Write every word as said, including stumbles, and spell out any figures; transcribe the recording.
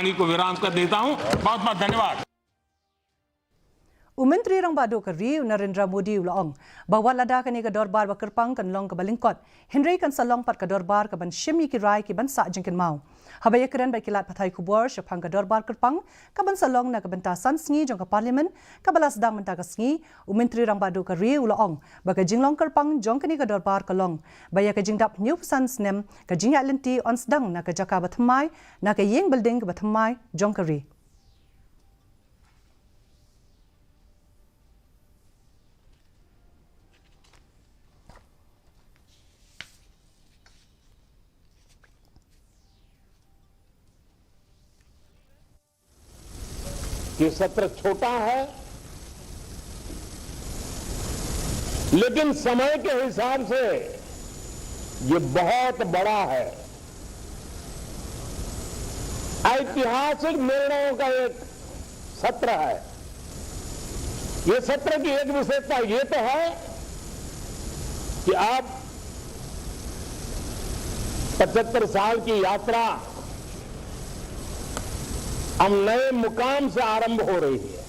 को विराम कर देता हूं। बहुत बहुत धन्यवाद। U Myntri Rangbah Duh ka ri u Narendra Modi u la ong ba wat lada kane ka dorbar ba kyrpang kan long kaba lyngkot, hynrei kan sa long pat ka dorbar kaban shim ïa ki rai kiban sah jingkynmaw. Haba ïakren bad ki lad pathai khubor shaphang ka dorbar kyrpang kaban sa long na ka bynta san sngi jong ka Parliament kaba la sdang mynta ka sngi, u Myntri Rangbah Duh ka ri u la ong ba ka jinglong kyrpang jong kane ka dorbar ka long ba ïa ka jingdap hynñiewphew san snem ka jingïaid lynti yn sdang na ka jaka ba thymmai, na ka ïing building kaba thymmai jong ka ri. ये सत्र छोटा है, लेकिन समय के हिसाब से ये बहुत बड़ा है। ऐतिहासिक निर्णयों का एक सत्र है। ये सत्र की एक विशेषता ये तो है कि आप पचहत्तर साल की यात्रा अब नए मुकाम से आरंभ हो रही है।